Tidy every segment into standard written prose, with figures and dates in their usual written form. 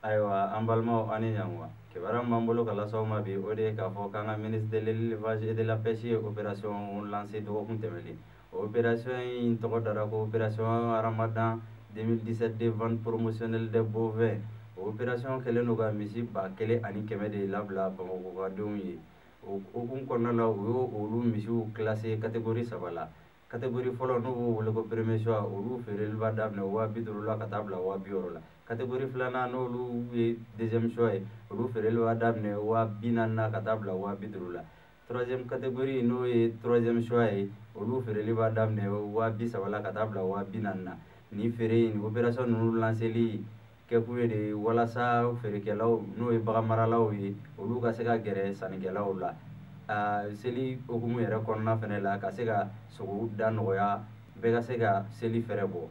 Ayiwa, an balimaw, ani ɲankuma. Kibaruya min b'an bolo ka lase aw ma bi, o de ye k'a fɔ k'an ka ministre de l'Élevage et de la Pêche ye opération lancé dɔgɔkun tɛmɛnen. O opération in tɔgɔ dara ko opération Ramadan 2017 de vente promotionnelle des bovins. O opération kɛlen don ka misi 1100 de labila Bamakɔkadenw ye. O hukumu kɔnɔna la, u y'o olu misiw classé catégorie saba la. Catégorie fɔlɔ, n'u b'o wele ko premier choix, olu feereli b'a daminɛ 50 000 la ka taa bila 60 000 la. Catégorie filanan, n'olu ye deuxième choix ye, olu feereli b'a daminɛ 40 000 na ka taa bila 50 000 la. Troisième catégorie, n'o ye troisième choix ye, olu feereli b'a daminɛ 30 000 la ka taa bila 40 000 na. Nin feere in, opération ninnu lanceli kɛkun ye de walasa feerekɛlaw, n'o ye bagan maralaw ye, olu ka se ka gɛrɛ sannikɛlaw la seli hukumu yɛrɛ kɔnɔna fɛnɛ la, ka se ka sogo da nɔgɔya, bɛɛ ka se ka seli fɛrɛ bɔ.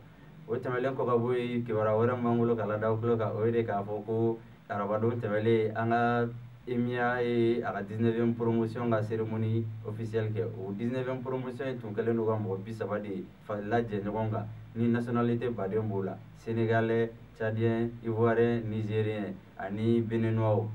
O tɛmɛlen kɔ ka bɔ yen, kibaruya wɛrɛ min b'an bolo ka lada aw tulo kan, o ye de k'a fɔ ko arabadon tɛmɛlen, an ka EMIA ye a ka 19e promotion ka cérémonie officielle kɛ. O 19e promotion in tun kɛlen don ka mɔgɔ 30 de lajɛ ɲɔgɔn kan, ni nationalité baden b'o la: Sénégalais, Tchadien, Ivoirien, Nigérien ani Béninois.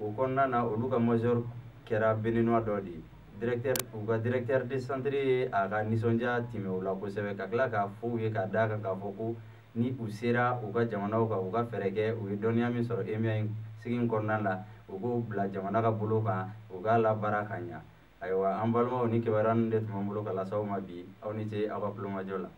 O kɔnɔna na, olu ka major kɛra Béninois dɔ de ye, directeur. U ka directeur de centre ye a ka nisɔndiya tɛmɛ o la kosɛbɛ, ka tila k'a fɔ u ye k'a d'a kan k'a fɔ ko ni u sera u ka jamanaw kan, u ka fɛɛrɛ kɛ, u ye dɔnniya min sɔrɔ EMIA in sigi in kɔnɔna la, u k'o bila jamana ka bolo kan, u k'a labaara ka ɲa. Ayiwa, an balimaw, ni kibaruya ninnu de tun b'an bolo ka lase aw ma bi. Aw ni ce aw ka kulomajɔ la.